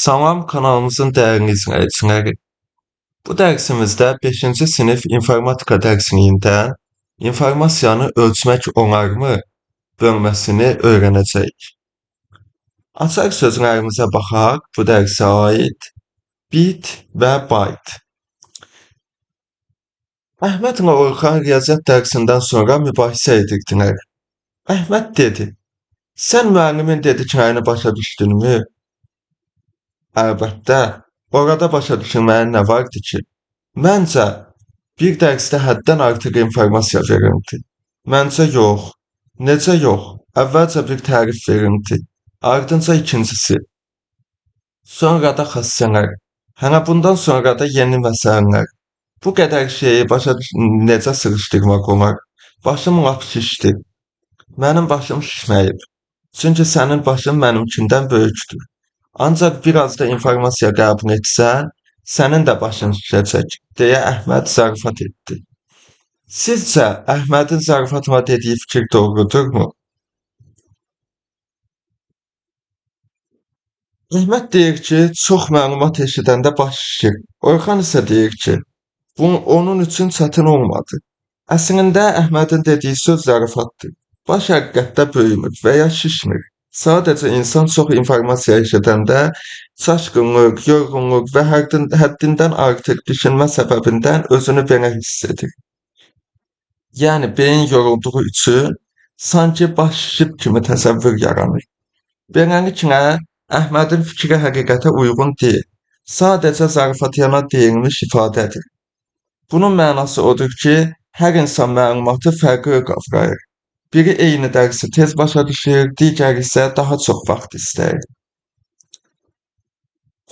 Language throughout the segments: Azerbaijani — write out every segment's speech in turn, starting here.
Salam kanalımızın dəyərli izləyiciləri. Bu dərsimizdə 5-ci sinif informatika dərsliyində informasiyanı ölçmək olarmı bölməsini öyrənəcəyik. Açar sözlərimizə baxaq bu dərsə aid bit və byte. Əhmədlə Orxan riyaziyyat dərsindən sonra mübahisə edirdilər. Əhməd dedi: "Sən müəllimin dediklərini başa düşdünmü?" Əlbəttə, orada başa düşülməyə nə vardı ki? Məncə, bir dərsdə həddən artıq informasiya verildi. Məncə yox. Necə yox? Əvvəlcə bir tərif verildi, ardınca ikincisi. Sonra da xassələr. Hələ bundan sonra da yeni məsələlər. Bu qədər şeyi başa necə sığışdırmaq olar? Başım lap şişdi. Mənim başım şişməyib. Çünki sənin başın mənimkindən böyükdür. Ancaq biraz da informasiya qəbul etsən, sənin də başın şişəcək, deyə Əhməd zarafat etdi. Sizcə, Əhmədin zarafatla dediyi fikir doğrudurmu? Əhməd deyir ki, çox məlumat eşidəndə baş şişir. Orxan isə deyir ki, bu onun üçün çətin olmadı. Əslində, Əhmədin dediyi söz zarafatdır. Baş həqiqətdə böyümür və ya şişmir. Sadəcə insan çox informasiya eşidəndə çaşqınlıq, yorğunluq və həddindən artıq düşünmə səbəbindən özünü belə hiss edir. Yəni, beyin yorulduğu üçün sanki baş şişib kimi təsəvvür yaranır. Beləliklə, Əhmədin fikri həqiqətə uyğun deyil. Sadəcə zarafatyana deyilmiş ifadədir. Bunun mənası odur ki, hər insan məlumatı fərqli qavrayır. Biri eyni dərsi tez başa düşür, digəri isə daha çox vaxt istəyir.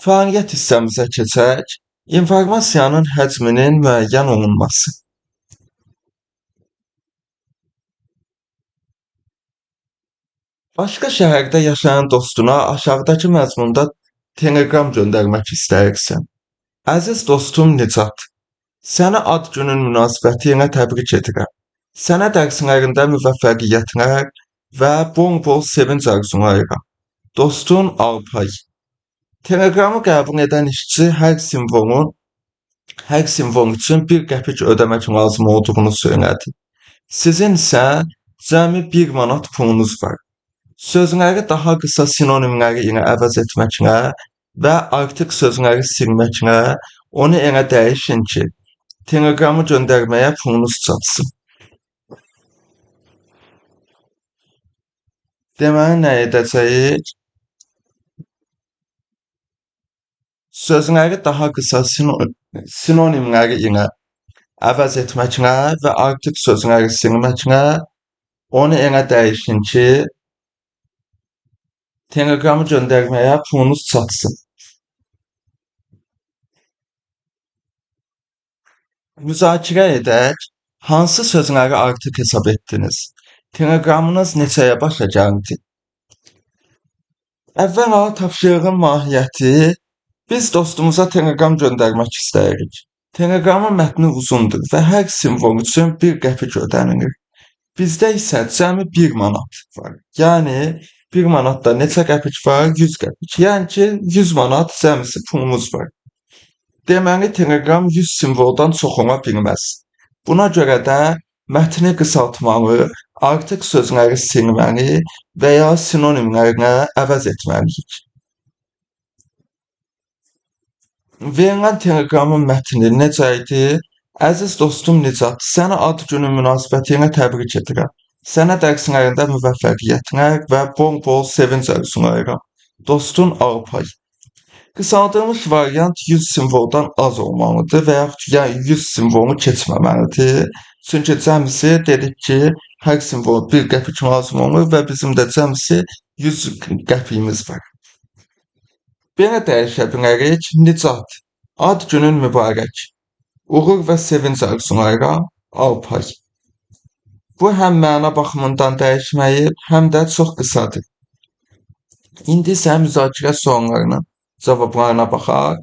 Fəaliyyət hissəmizə keçək. İnformasiyanın həcminin müəyyən olunması. Başqa şəhərdə yaşayan dostuna aşağıdakı məzmunda teleqram göndərmək istəyirsən. Əziz dostum Nicat, səni ad günün münasibəti ilə təbrik edirəm. Sənə dərslərində müvəffəqiyyətlər və bol-bol sevinc arzulayıram. Dostun Alpay. Teleqramı qəbul edən işçi hər simvol üçün bir qəpik ödəmək lazım olduğunu söylədi. Sizin isə cəmi 1 manat pulunuz var. Sözləri daha qısa sinonimləri ilə əvəz etməklə və artıq sözləri silməklə onu elə dəyişin ki, teleqramı göndərməyə pulunuz çatsın. Deməli, nə edəcəyik? Sözləri daha qısa sinonimləri ilə əvəz etməklə və artıq sözləri silməklə onu elə dəyişin ki, teleqramı göndərməyə pulunuz çatsın. Müzakirə edək. Hansı sözləri artıq hesab etdiniz? Teleqramınız neçəyə başa gəldi? Əvvəla tapşırığın mahiyyəti, biz dostumuza teleqram göndərmək istəyirik. Teleqramın mətni uzundur və hər simvol üçün bir qəpik ödənilir. Bizdə isə cəmi 1 manat var. Yəni, 1 manatda neçə qəpik var? 100 qəpik. Yəni ki, 100 manat cəmisi pulumuz var. Deməli, teleqram 100 simvoldan çox ola bilməz. Buna görə də mətni qısaltmalı, artıq sözləri silməli və ya sinonimlərlə əvəz etməliyik. Verilən teleqramın mətni necə idi? Əziz dostum Nicat, səni ad günü münasibəti ilə təbrik edirəm. Sənə dərslərində müvəffəqiyyətlər və bol-bol sevinc arzulayıram. Dostun Alpay. Qısaldılmış variant 100 simvoldan az olmalıdır və yaxud yəni 100 simvolu keçməməlidir. Çünki cəmisi dedik ki, hər simvol bir qəpik lazım olur və bizim də cəmisi 100 qəpiyimiz var. Belə dəyişə bilərik. Nicat, ad günün mübarək. Uğur və sevinc arzulayıram. Alpay. Bu həm məna baxımından dəyişməyib, həm də çox qısadır. İndi isə müzakirə suallarının cavablarına baxaq.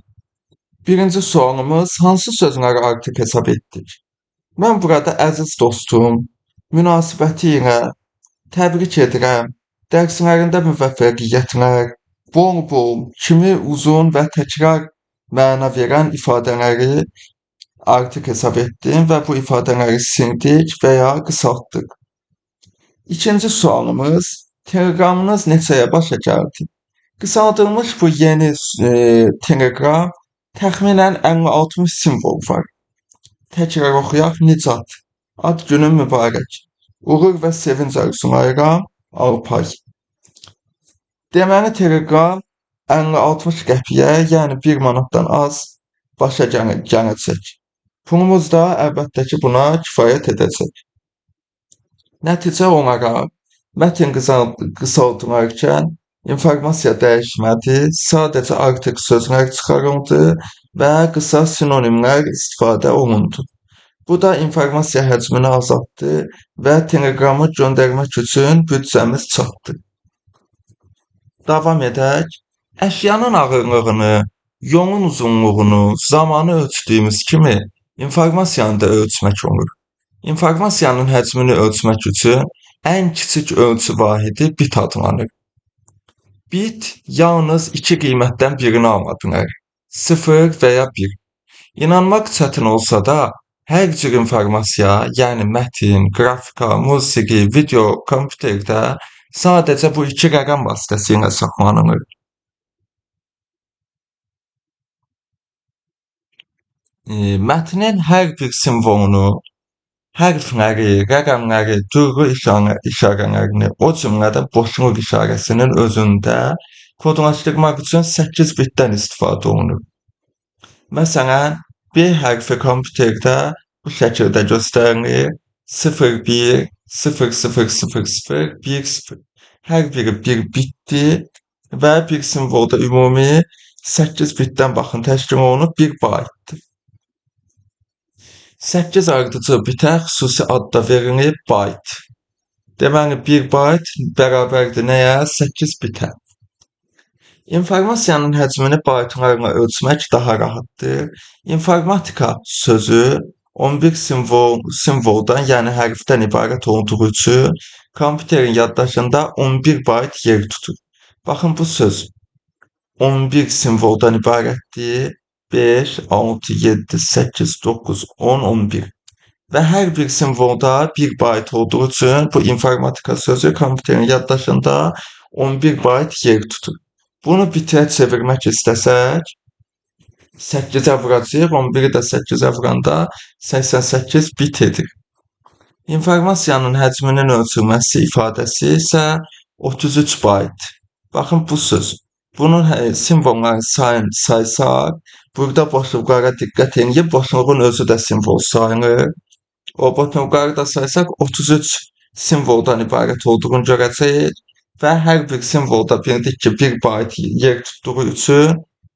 Birinci sualımız, hansı sözləri artıq hesab etdik? Mən burada əziz dostum, münasibəti ilə təbrik edirəm, dərslərində müvəffəqiyyətlər, bol-bol kimi uzun və təkrar məna verən ifadələri artıq hesab etdim və bu ifadələri sildik və ya qısaltdıq. İkinci sualımız, teleqramınız neçəyə başa gəldi? Qısaldılmış bu yeni teleqram təxminən 50-60 simvol var. Təkrar oxuyaq, Nicat. Ad günün mübarək. Uğur və sevinc arzulayıram, Alpay. Deməli, teleqram 50-60 qəpiyə, yəni 1 manatdan az başa gələcək. Pulumuz da əlbəttə ki, buna kifayət edəcək. Nəticə olaraq, mətn qısaldılarkən informasiya dəyişmədi, sadəcə artıq sözlər çıxarıldı və qısa sinonimlər istifadə olundu. Bu da informasiya həcmini azaltdı və teleqramı göndərmək üçün büdcəmiz çatdı. Davam edək. Əşyanın ağırlığını, yolun uzunluğunu, zamanı ölçdüyümüz kimi informasiyanı da ölçmək olur. İnformasiyanın həcmini ölçmək üçün ən kiçik ölçü vahidi bit adlanır. Bit yalnız iki qiymətdən birini ala bilər. 0 və ya 1. İnanmaq çətin olsa da, hər cür informasiya, yəni mətin, qrafika, musiqi, video, kompüterdə sadəcə bu iki rəqəm vasitəsilə saxlanılır. Mətnin hər bir simvolunu, hərfləri, rəqəmləri, durğu işarələrini, o cümlədən boşluq işarəsinin özündə kodlaşdırmaq üçün 8 bitdən istifadə olunur. Məsələn, B hərfi kompüterdə bu şəkildə göstərilir. 0, 1, 0, 0, 0, 0, 1, 0. Hər biri bir bitdir və bir simvolda ümumi 8 bitdən baxın təşkil olunub 1 baytdır. 8 ardıcıl bitə xüsusi ad da verilib bayt. Deməli 1 bayt bərabərdir nəyə? 8 bitə. İnformasiyanın həcmini baytlarla ölçmək daha rahatdır. İnformatika sözü 11 simvoldan, yəni hərfdən ibarət olduğu üçün kompüterin yaddaşında 11 bayt yer tutur. Baxın bu söz 11 simvoldan ibarətdir. 5, 6, 7, 8, 9, 10, 11. Və hər bir simvolda 1 bayt olduğu üçün bu informatika sözü kompüterin yaddaşında 11 bayt yer tutur. Bunu bitə çevirmək istəsək, 8-ə vuracağıq, 11-i də 8-ə vuranda 88 bit edir. İnformasiyanın həcminin ölçülməsi ifadəsi isə 33 bayt. Baxın bu söz. Bunun simvolların sayını saysaq, burada boşluqlara diqqət edin. Boşluğun özü də simvol sayılır. O boşluqları da saysaq 33 simvoldan ibarət olduğunu görəcəyik və hər bir simvolda bildik ki, 1 bayt yer tutduğu üçün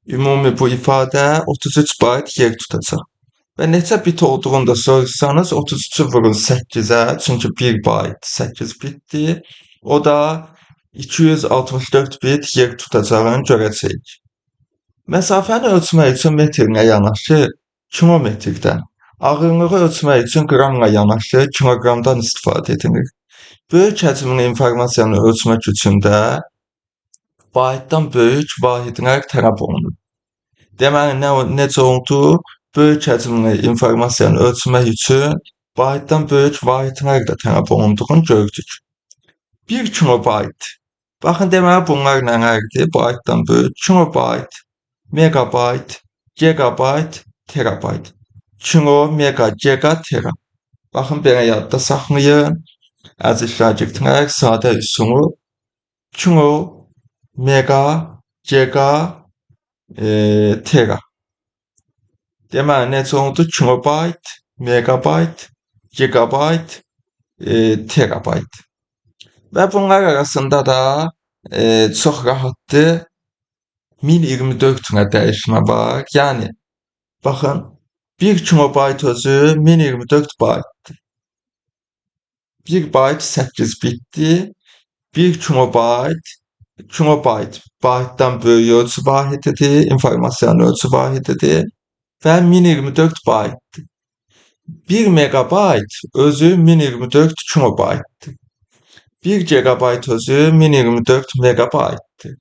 ümumi bu ifadə 33 bayt yer tutacaq. Və neçə bit olduğunu da soruşsanız 33-ü vurun 8-ə, çünki 1 bayt 8 bitdir. O da 264 bit yer tutacağını görəcəyik. Məsafəni ölçmək üçün metrlə yanaşı kilometrdən, ağırlığı ölçmək üçün qramla yanaşı kiloqramdan istifadə edilir. Böyük həcmli informasiyanı ölçmək üçün də baytdan böyük vahidlər tələb olunur. Deməli, necə oldu? Böyük həcmli informasiyanı ölçmək üçün baytdan böyük vahidlər də tələb olunduğunu gördük. 1 kilobayt. Baxın, deməli, bunlar nələrdir? Baytdan böyük. Kilobayt, megabayt, gigabayt, terabayt. Kilo, mega, giga, tera. Baxın, belə yadda saxlayın. Əziz şagirdlər, sadə üsulu. Kilo, mega, giga, tera. Deməli, necə oldu? Kilobayt, megabayt, gigabayt, terabayt. Və bunlar arasında da çox rahatdır. 1024 ilə dəyişmə var. Yəni, baxın, 1 kilobayt özü 1024 baytdır. 1 bayt 8 bitdir. 1 kilobayt baytdan böyük ölçü vahididir, informasiyanın ölçü vahididir və 1024 baytdır. 1 megabayt özü 1024 kilobaytdır. 1 gigabayt özü 1024 megabaytdır.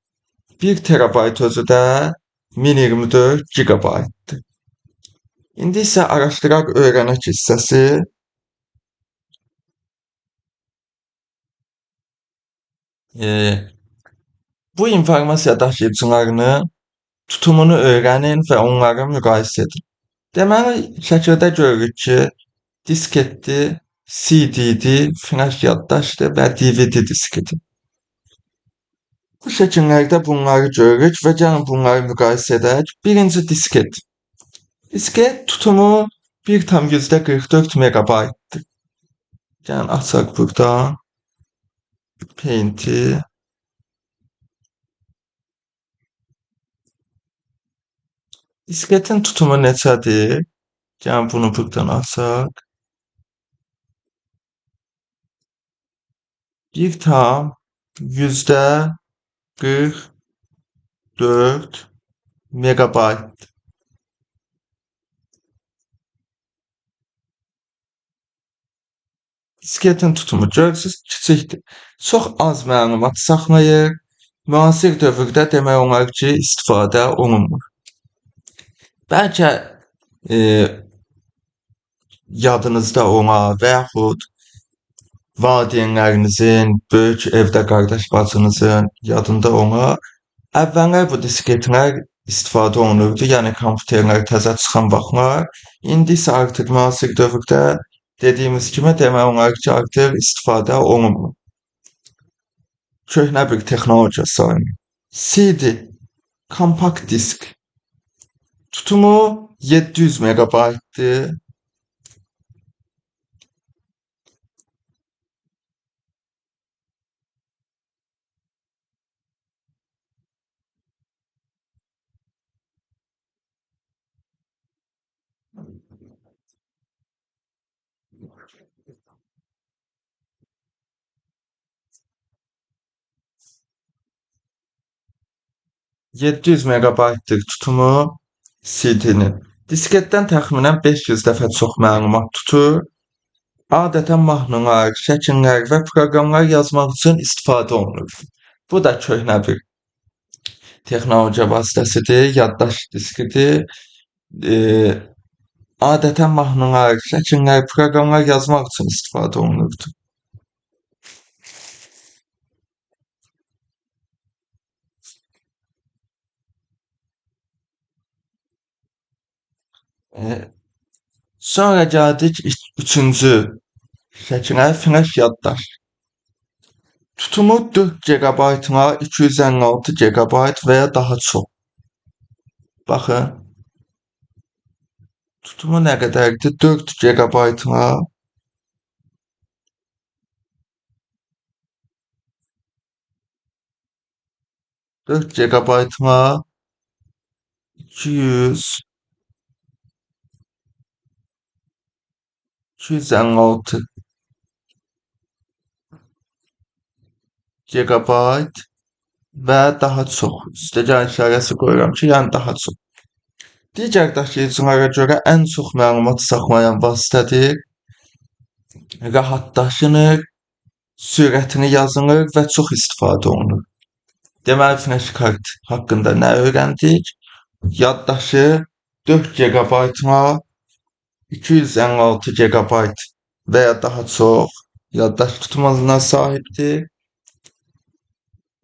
1 terabayt özü də 1024 gigabaytdır. İndi isə araşdıraq öyrənək hissəsi. Bu informasiya daşıyıcılarının tutumunu öyrənin və onları müqayisə edin. Deməli, şəkildə görürük ki, disketdir, CD-dir, flash yaddaşdır və DVD diskidir. Bu şəkillərdə bunları görürük və gəlin bunları müqayisə edək. Birinci disket. Disket tutumu 1,44 megabaytdır. Gəlin açaq buradan. Paint'i. Disketin tutumu neçədir? Gəlin bunu buradan açaq. 1,44 megabayt. Disketin tutumu görürsünüz, kiçikdir. Çox az məlumat saxlayır. Müasir dövrdə demək olar ki, istifadə olunmur. Bəlkə yadınızda ola və yaxud valideynlərinizin, böyük evdə qardaş bacınızın yadında ola. Əvvəllər bu disketlər istifadə olunurdu, yəni kompüterlər təzə çıxan vaxtlar. İndi isə artıq müasir dövrdə dediyimiz kimi demək olar ki, artıq istifadə olunmur. Köhnə bir texnologiya sayılır. CD, kompakt disk. Tutumu 700 megabaytdır. ...700 megabaytdır tutumu CD-nin. Disketdən təxminən 500 dəfə çox məlumat tutur. Adətən mahnılar, şəkillər və proqramlar yazmaq üçün istifadə olunur. Bu da köhnə bir texnologiya vasitəsidir, yaddaş diskidir. Adətən mahnılar, şəkillər, proqramlar yazmaq üçün istifadə olunurdu. Sonra gəldik üçüncü şəkilə, flash yaddaş. Tutumu 4 GB-la 256 GB və ya daha çox. Baxın, tutumu nə qədərdir? 4 GB-la 4 GB-la 256 GB və daha çox. Üstəgəl işarəsi qoyuram ki, yəni daha çox. Digər daşıyıcılara görə ən çox məlumat saxlayan vasitədir. Rahat daşınır, sürətini yazılır və çox istifadə olunur. Deməli, flash kart haqqında nə öyrəndik? Yaddaşı 4 GB-la 256 GB və ya daha çox yaddaş tutumuna sahibdir.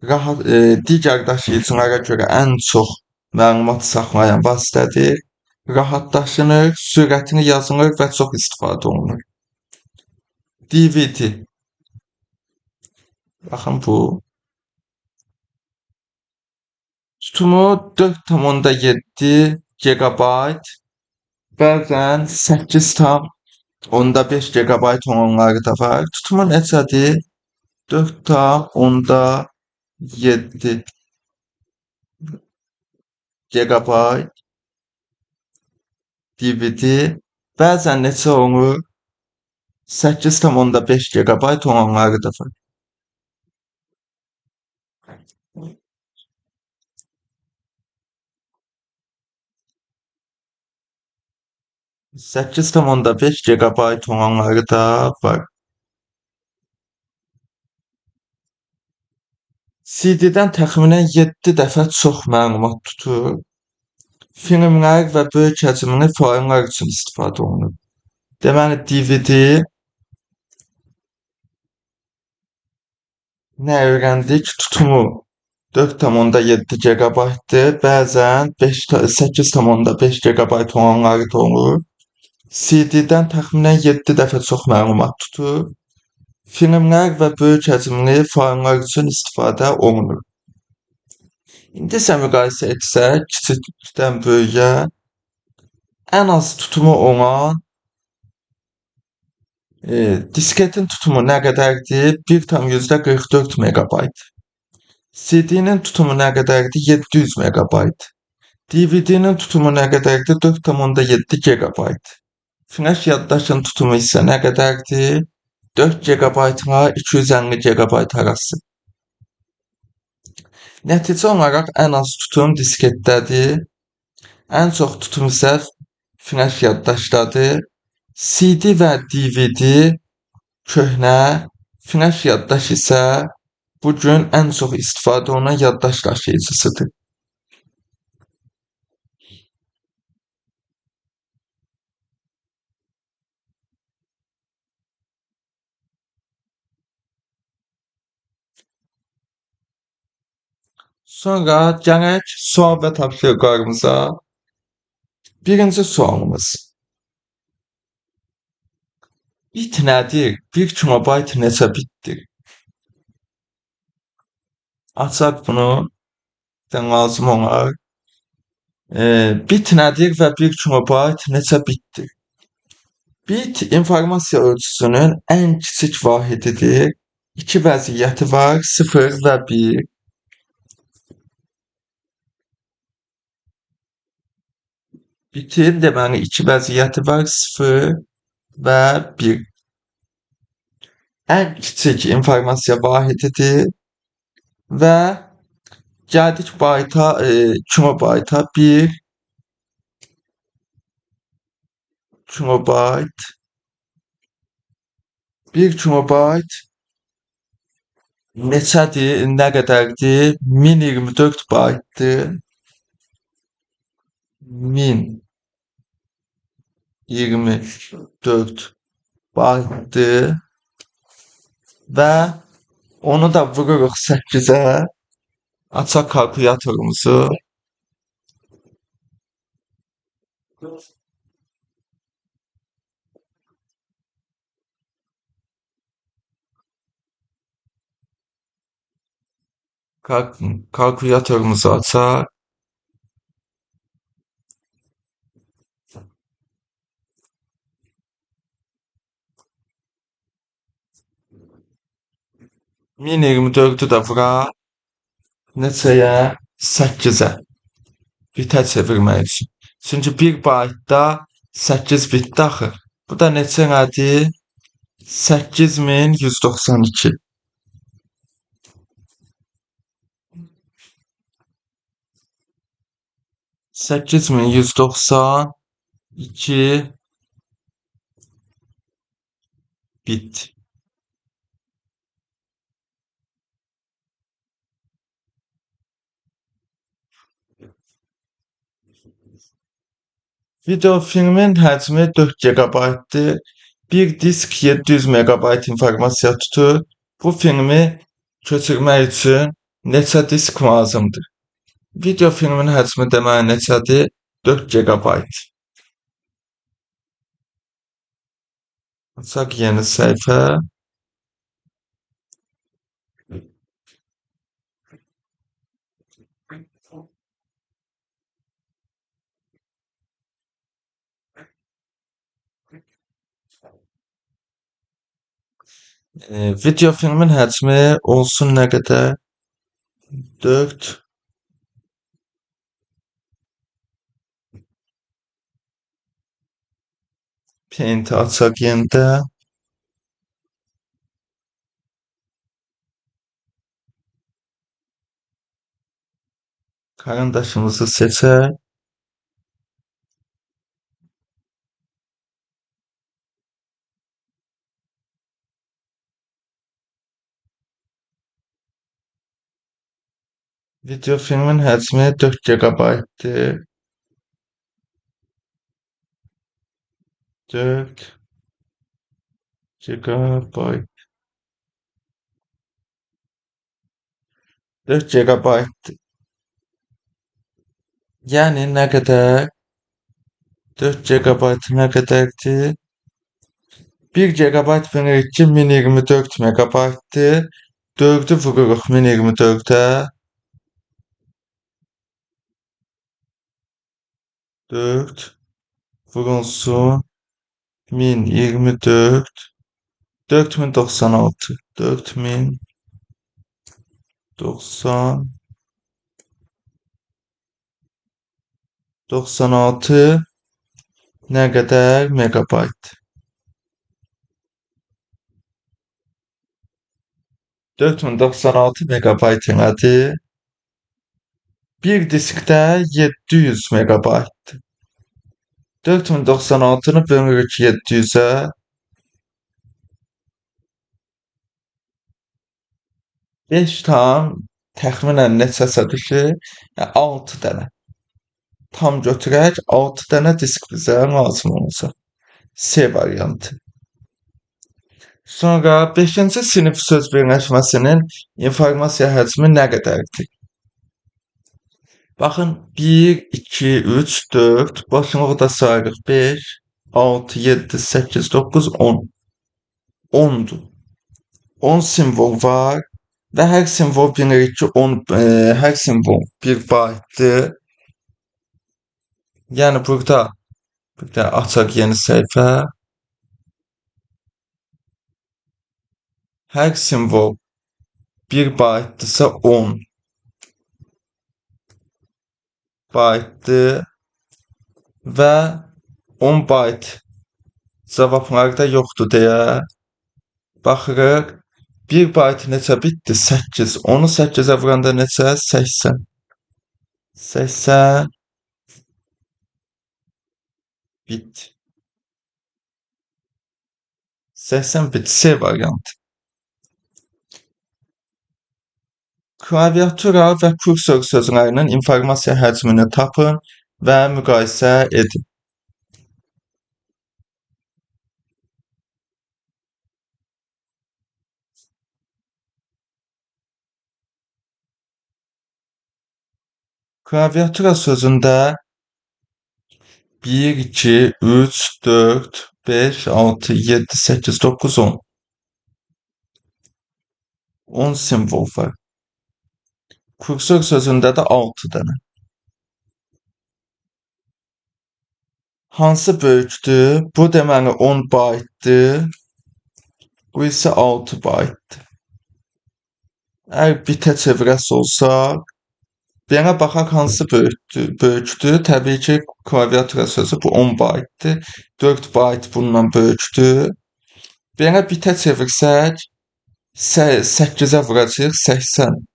Rahat, digər daşıyıcılara görə ən çox məlumat saxlayan vasitədir. Rahat daşınır, sürətini yazılır və çox istifadə olunur. DVD. Baxın bu. Tutumu 4,7 GB, bəzən 8,5 GB olanları da var. Tutumu neçədir? 4,7 GB DVD. Bəzən neçə olur? 8,5 GB olanları da var. 8,5 GB olanları da var. CD-dən təxminən 7 dəfə çox məlumat tutur. Filmlər və böyük həcmli fayllar üçün istifadə olunur. Deməli, DVD nə öyrəndik? Tutumu 4,7 GB-dır. Bəzən 8,5 GB olanları da olur. CD-dən təxminən 7 dəfə çox məlumat tutur. Filmlər və böyük həcmli fayllar üçün istifadə olunur. İndi isə müqayisə etsək, kiçikdən böyüyə ən az tutumu olan disketin tutumu nə qədərdir? 1,44 MB. CD-nin tutumu nə qədərdir? 700 MB. DVD-nin tutumu nə qədərdir? 4,7 GB. Flash yaddaşın tutumu isə nə qədərdir? 4 GB ilə 250 GB arası. Nəticə olaraq ən az tutum disketdədir. Ən çox tutum isə flash yaddaşdadır. CD və DVD köhnə, flash yaddaş isə bu gün ən çox istifadə olunan yaddaş daşıyıcısıdır. Sonra gələk sual və tapşırıqlarımıza. Birinci sualımız. Bit nədir? 1 kilobayt neçə bitdir? Açaq bunu. Bizə lazım olar. Bit nədir və 1 kilobayt neçə bitdir? Bit informasiya ölçüsünün ən kiçik vahididir. İki vəziyyəti var, 0 və 1. Bitin deməli iki vəziyyəti var, 0 və 1. Ən kiçik informasiya vahididir və gəldik bayta, kilobayta 1 kilobayt 1 kilobayt neçədir, nə qədərdir? 1024 baytdır. 1024 baytdır və onu da vururuq 8-ə. Açaq kalkulyatorumuzu. Kalkulyatorumuzu açaq. 1024-ü də vuraq. Neçəyə? 8-ə. Bitə çevirmək üçün. Çünki 1 baytda 8 bitdir axı. Bu da neçə elədi? 8192. 8192 bit. Video filmin həcmi 4 GB-dir. Bir disk 700 MB informasiya tutur. Bu filmi köçürmək üçün neçə disk lazımdır? Video filmin həcmi deməli neçədir? 4 GB. Açaq yeni səhifə. Video filmin həcmi olsun nə qədər? 4 Paint açaq yenə də. Karandaşımızı seçək. Video filmin həcmi 4 GB-dir. 4 GB. 4 GB. Yəni nə qədər? 4 GB nə qədərdir? 1 GB bilirik ki, 1024 MB-dir. 4-ü vururuq 1024-ə. 4 vurulsun 1024. 4096. 4096 nə qədər megabayt? 4096 megabayt nədir? Bir diskdə 700 megabaytdır. 4096-nı bölürük 700-ə. 5 tam təxminən neçəsə düşür? Yəni 6 dənə. Tam götürək, 6 dənə disk bizə lazım olacaq. C variantı. Sonra 5-ci sinif söz birləşməsinin informasiya həcmi nə qədərdir? Baxın, 1, 2, 3, 4, boşluğu da sayırıq 5, 6, 7, 8, 9, 10. 10-dur. 10 simvol var və hər simvol bilirik ki, 10, hər simvol 1 baytdır. Yəni burada bir də açaq yeni səhifə. Hər simvol 1 baytdırsa 10 baytdır və 10 bayt cavablarda yoxdur deyə baxırıq. 1 bayt neçə bitdi? 8. Onu 8-ə vuranda neçə? 80. 80 bit. 80 bit. C variantı. Klaviatura və kursor sözlərinin informasiya həcmini tapın və müqayisə edin. Klaviatura sözündə 1, 2, 3, 4, 5, 6, 7, 8, 9, 10. 10 simvol var. Kursor sözündə də 6 dənə. Hansı böyükdür? Bu deməli 10 baytdır. Bu isə 6 baytdır. Əgər bitə çevirəsi olsaq, bir yana baxaq hansı böyükdür. Təbii ki, klaviatura sözü bu 10 baytdır. 4 bayt bundan böyükdür. Bir yana bitə çevirsək, 8-ə vuracağıq 80.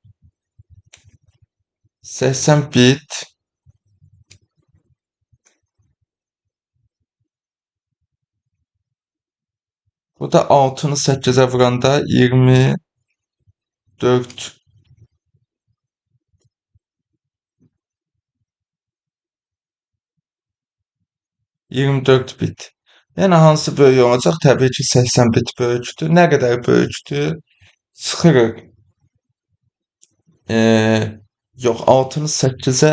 80 bit. Bu da 6-nı 8-ə vuranda 24. bit. Yəni hansı böyük olacaq? Təbii ki, 80 bit böyükdür. Nə qədər böyükdür? Çıxırıq. Yox, 6-nı 8-ə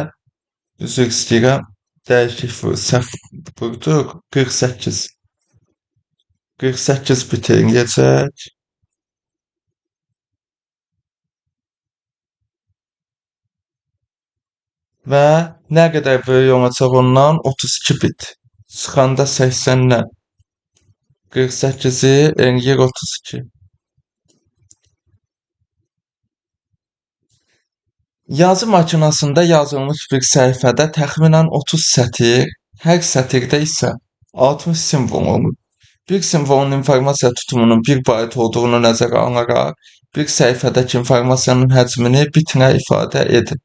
üzr istəyirəm. Dəyişik səhv vurduq. 48. 48 bit eləyəcək. Və nə qədər böyük olacaq ondan? 32 bit. Çıxanda 80-dən 48-i eləyir 32. Yazı makinasında yazılmış bir səhifədə təxminən 30 sətir, hər sətirdə isə 60 simvol olur. Bir simvolun informasiya tutumunun 1 bayt olduğunu nəzərə alaraq, bir səhifədəki informasiyanın həcmini bitlə ifadə edin.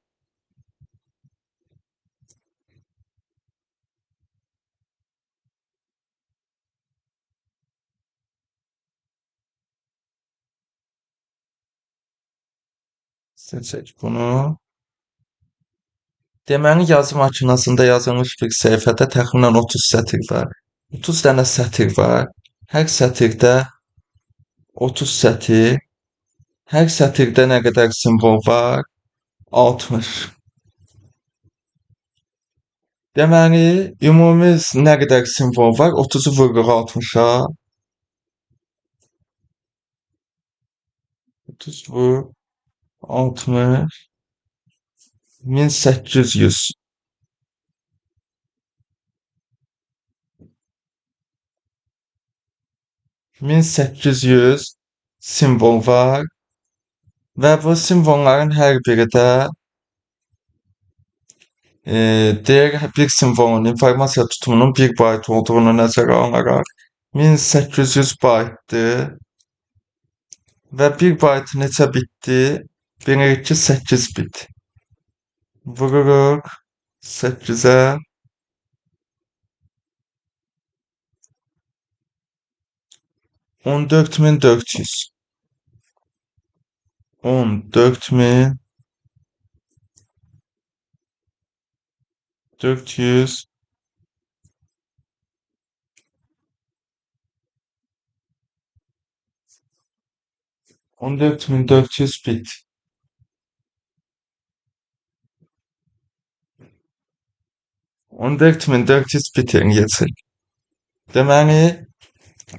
Seçək bunu. Deməli, yazı makinasında yazılmış bir səhifədə təxminən 30 sətir var. 30 dənə sətir var. Hər sətirdə 30 sətir. Hər sətirdə nə qədər simvol var? 60. Deməli, ümumi nə qədər simvol var? 30-u vururuq 60-a. 30 vur 60. 1800. 1800 simvol var və bu simvolların hər biri də deyir bir simvolun informasiya tutumunun 1 bayt olduğunu nəzərə alaraq 1800 baytdır və 1 bayt neçə bitdir? Bilirik ki, 8 bit. Vururuq 8-ə. 14400. 14400 14400 bit. 14400 bit eləyəcək. Deməli,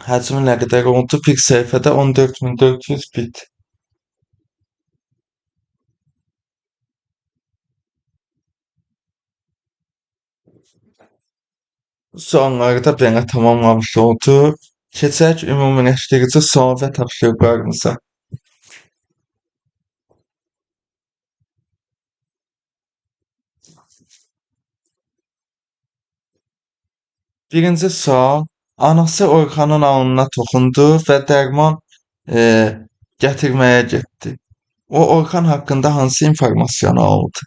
həcmi nə qədər oldu? Bir səhifədə 14400 bit. Bu sualları da belə tamamlamış olduq. Keçək ümumiləşdirici sual və tapşırıqlarımıza. Birinci sual, anası Orxanın alnına toxundu və dərman gətirməyə getdi. O, Orxan haqqında hansı informasiyanı aldı?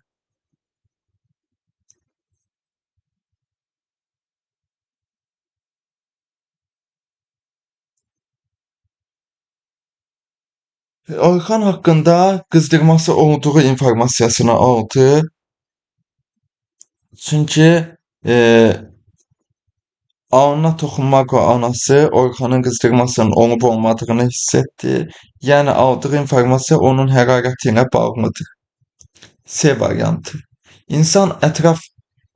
Orxan haqqında qızdırması olduğu informasiyasını aldı. Çünki alnına toxunmaqla anası Orxanın qızdırmasının olub olmadığını hiss etdi. Yəni aldığı informasiya onun hərarəti ilə bağlıdır. C variantı. İnsan ətraf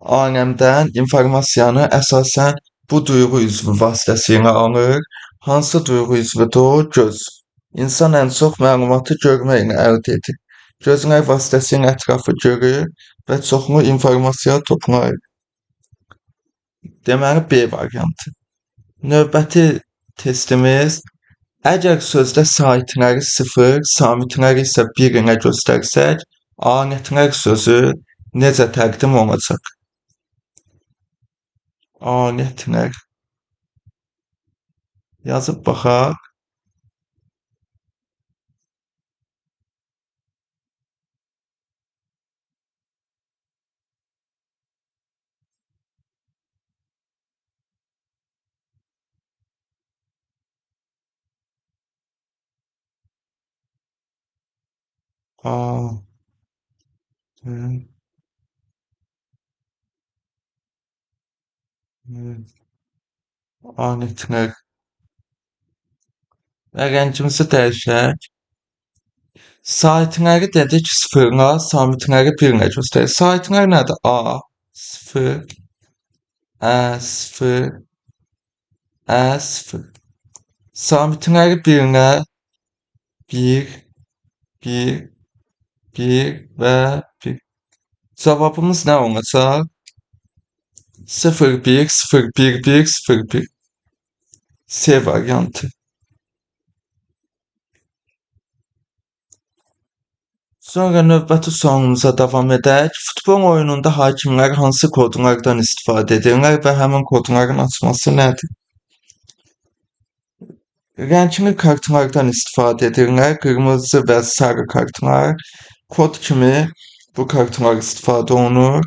aləmdən informasiyanı əsasən bu duyğu üzvü vasitəsilə alır. Hansı duyğu üzvüdür o? Göz. İnsan ən çox məlumatı görməklə əldə edir. Gözlər vasitəsilə ətrafı görür və çoxlu informasiya toplayır. Deməli, B variantı. Növbəti testimiz, əgər sözdə saitləri 0, samitləri isə 1 ilə göstərsək, alətlər sözü necə təqdim olacaq? Alətlər. Yazıb baxaq. A, T, N, alətlər. Və rəngimizi dəyişək. Saitləri dedik 0-la, samitləri 1-lə göstərir. Saitlər nədir? A, 0, Ə, 0, Ə, 0. Samitləri 1-lə 1, 1, 1 və 1. Cavabımız nə olacaq? 0, 1, 0, 1, 1, 0, 1. C variantı. Sonra növbəti sualımıza davam edək. Futbol oyununda hakimlər hansı kodlardan istifadə edirlər və həmin kodların açması nədir? Rəngli kartlardan istifadə edirlər. Qırmızı və sarı kartlar. Kod kimi bu kartlar istifadə olunur.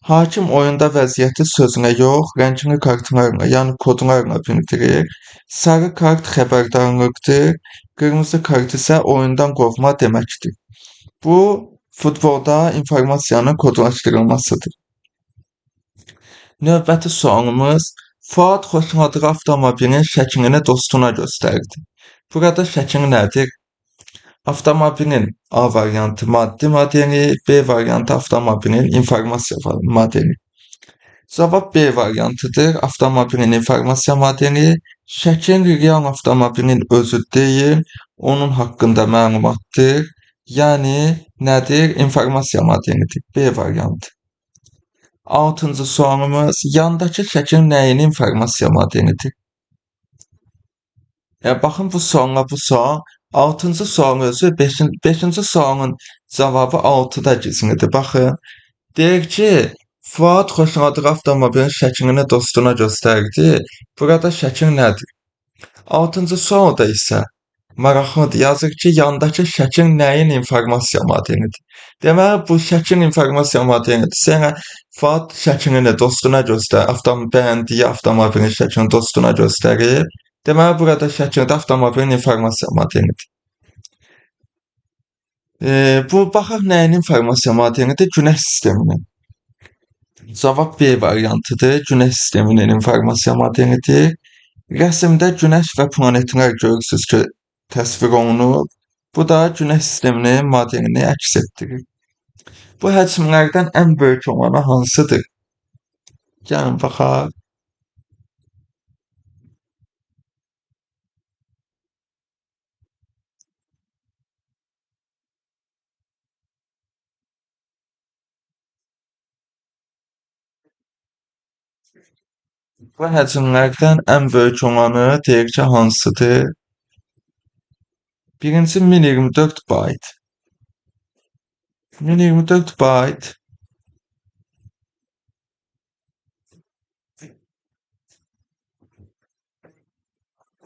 Hakim oyunda vəziyyəti sözlə yox, rəngli kartlarla, yəni kodlarla bildirir. Sarı kart xəbərdarlıqdır, qırmızı kart isə oyundan qovma deməkdir. Bu, Futbolda informasiyanın kodlaşdırılmasıdır. Növbəti sualımız: Fuad xoşladığı avtomobilin şəklini dostuna göstərdi. Burada şəkil nədir? Avtomobilin A variantı maddi modeli, B variantı avtomobilin informasiya modeli. Cavab B variantıdır. Avtomobilin informasiya modeli. Şəkil real avtomobilin özü deyil, onun haqqında məlumatdır. Yəni nədir? İnformasiya modelidir. B variantı. Altıncı sualımız: yandakı şəkil nəyin informasiya modelidir? Baxın bu sualla bu sual. Altıncı sualın özü 5-ci sualın cavabı 6-da gizlidir. Baxın, deyir ki, Fuad xoşladığı avtomobilin şəklini dostuna göstərdi. Burada şəkil nədir? Altıncı sualda isə maraqlıdır. Yazır ki, yandakı şəkil nəyin informasiya modelidir? Deməli, bu şəkil informasiya modelidir. Sənə Fuad şəklini dostuna göstər, bəyəndiyi avtomobilin şəklini dostuna göstərir. Deməli, burada şəkildə avtomobilin informasiya modelidir. Bu, baxaq nəyin informasiya modelidir? Günəş sisteminin. Cavab B variantıdır. Günəş sisteminin informasiya modelidir. Rəsimdə günəş və planetlər görürsünüz ki, təsvir olunub. Bu da günəş sisteminin modelini əks etdirir. Bu həcmlərdən ən böyük olanı hansıdır? Gəlin baxaq. Bu həcmlərdən ən böyük olanı deyir ki, hansıdır? Birinci 1024 bayt. 1024 bayt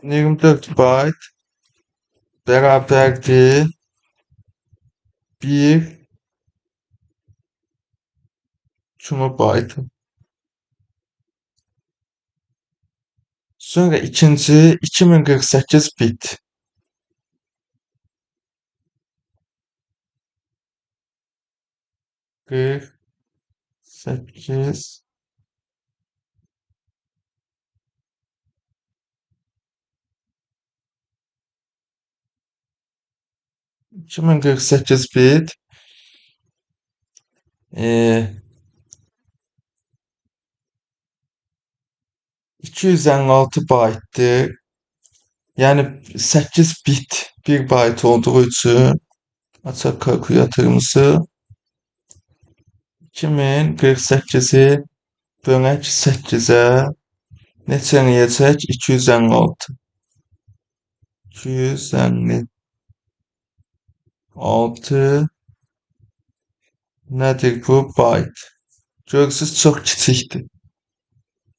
24 bayt bərabərdir 1 kilobayt. Sonra ikinci 2048 bit. 48 2048 bit. 256 baytdır. Yəni 8 bit 1 bayt olduğu üçün açaq kalkulyatorumuzu. 2048-i bölək 8-ə neçə eləyəcək? 256. 256 nədir bu? Bayt. Görürsünüz, çox kiçikdir.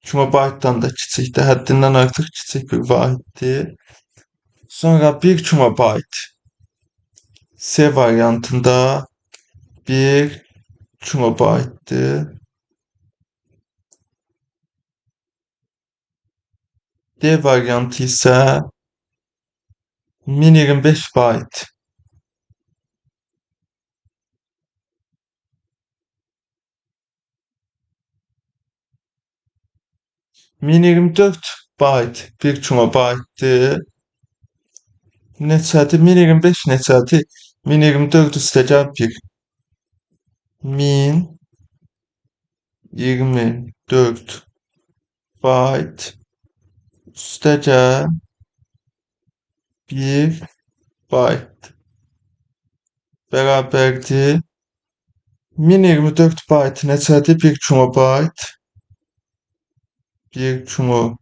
Kilobaytdan da kiçikdir. Həddindən artıq kiçik bir vahiddir. Sonra 1 kilobayt. C variantında 1 kilobaytdır. D variantı isə 1025 bayt. 1024 bayt 1 kilobaytdır. Neçədir? 1025 neçədir? 1024 üstəgəl 1. 1024 bayt üstəgəl 1 bayt bərabərdir. 1024 bayt neçədir? 1 kilobayt. 1 kilobaytdır.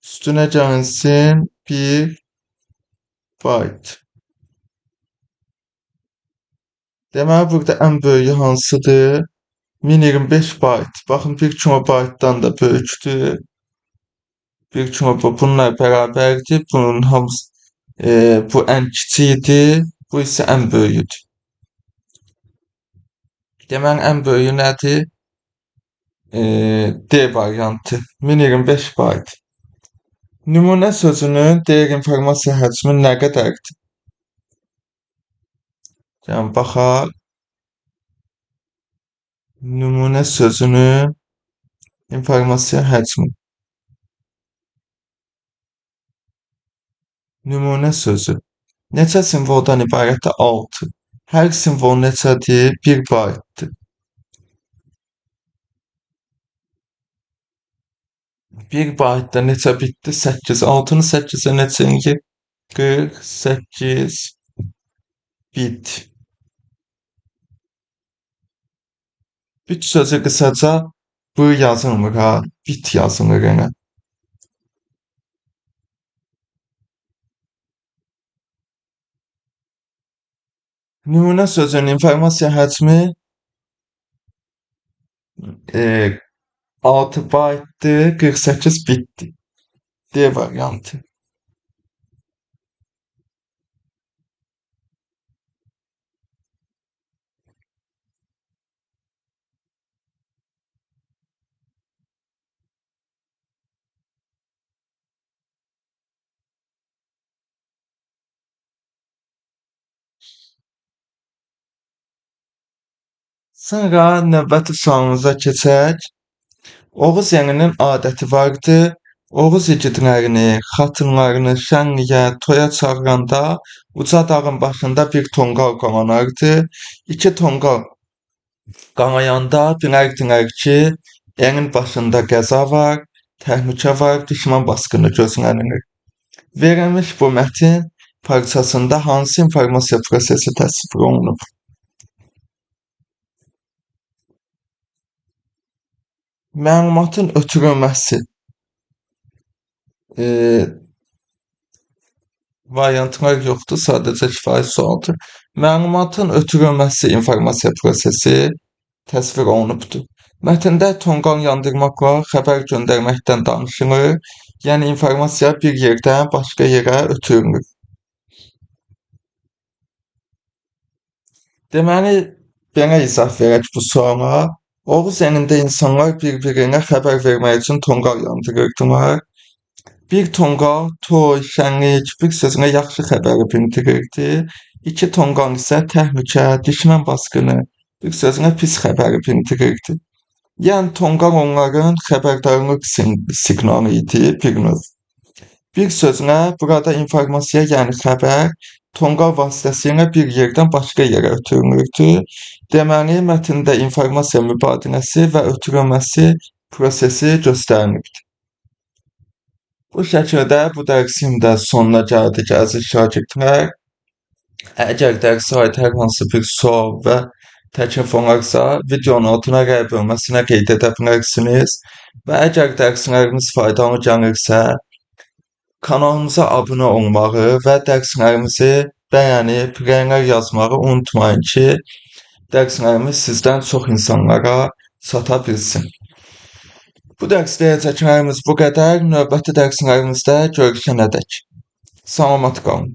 Üstünə gəlsin 1 bayt. Deməli, burada ən böyüyü hansıdır? 1025 bayt. Baxın, 1 kilobaytdan da böyükdür. 1 kilobayt bununla bərabərdir. Bunun hamısı, bu ən kiçiyidir. Bu isə ən böyüyüdür. Deməli, ən böyüyü nədir? D variantı. 1025 bayt. Nümunə sözünün deyir informasiya həcmi nə qədərdir? Yəni, baxaq. Nümunə sözünü informasiya həcmi. Nümunə sözü. Neçə simvoldan ibarətdir? 6. Hər simvol neçədir? 1 baytdır. 1 baytda neçə bitdir? 8. 6-nı 8-ə neçə eləyir? 48 bit. Bit sözü qısaca bu yazılmır ha, bit yazılır elə. Nümunə sözünün informasiya həcmi 6 baytdır, 48 bitdir. D variantı. Sonra növbəti sualımıza keçək. Oğuz elinin adəti vardı. Oğuz igidlərini, xatınlarını şənliyə, toya çağıranda uca dağın başında bir tonqal qalanardı. 2 tonqal qalayanda bilərdilər ki, elin başında qəza var, təhlükə var, düşmən basqını gözlənilir. Verilmiş bu mətin parçasında hansı informasiya prosesi təsvir olunub? Məlumatın ötürülməsi variantlar yoxdur, sadəcə şifahi sualdır. Məlumatın ötürülməsi informasiya prosesi təsvir olunubdur. Mətndə tonqal yandırmaqla xəbər göndərməkdən danışılır. Yəni informasiya bir yerdən başqa yerə ötürülür. Deməli, belə izah verək bu suala. Oğuz elində insanlar bir-birinə xəbər vermək üçün tonqal yandırırdılar. Bir tonqal toy, şənlik, bir sözünə yaxşı xəbəri bildirirdi. 2 tonqal isə təhlükə, düşmən basqını, bir sözünə pis xəbəri bildirirdi. Yəni tonqal onların xəbərdarlıq siqnalı idi bir növ. Bir sözünə burada informasiya, yəni xəbər tonqal vasitəsilə bir yerdən başqa yerə ötürülürdü. Deməli, mətndə informasiya mübadiləsi və ötürülməsi prosesi göstərilibdir. Bu şəkildə bu dərsin də sonuna gəldik, əziz şagirdlər. Əgər dərsə aid hər hansı bir sual və təklif olarsa, videonun altına rəy bölməsinə qeyd edə bilərsiniz. Və əgər dərslərimiz faydalı gəlirsə, kanalımıza abunə olmağı və dərslərimizi bəyənib, rəylər yazmağı unutmayın ki, dərslərimiz sizdən çox insanlara çata bilsin. Bu dərs deyəcəklərimiz bu qədər. Növbəti dərslərimizdə görüşənədək. Salamat qalın.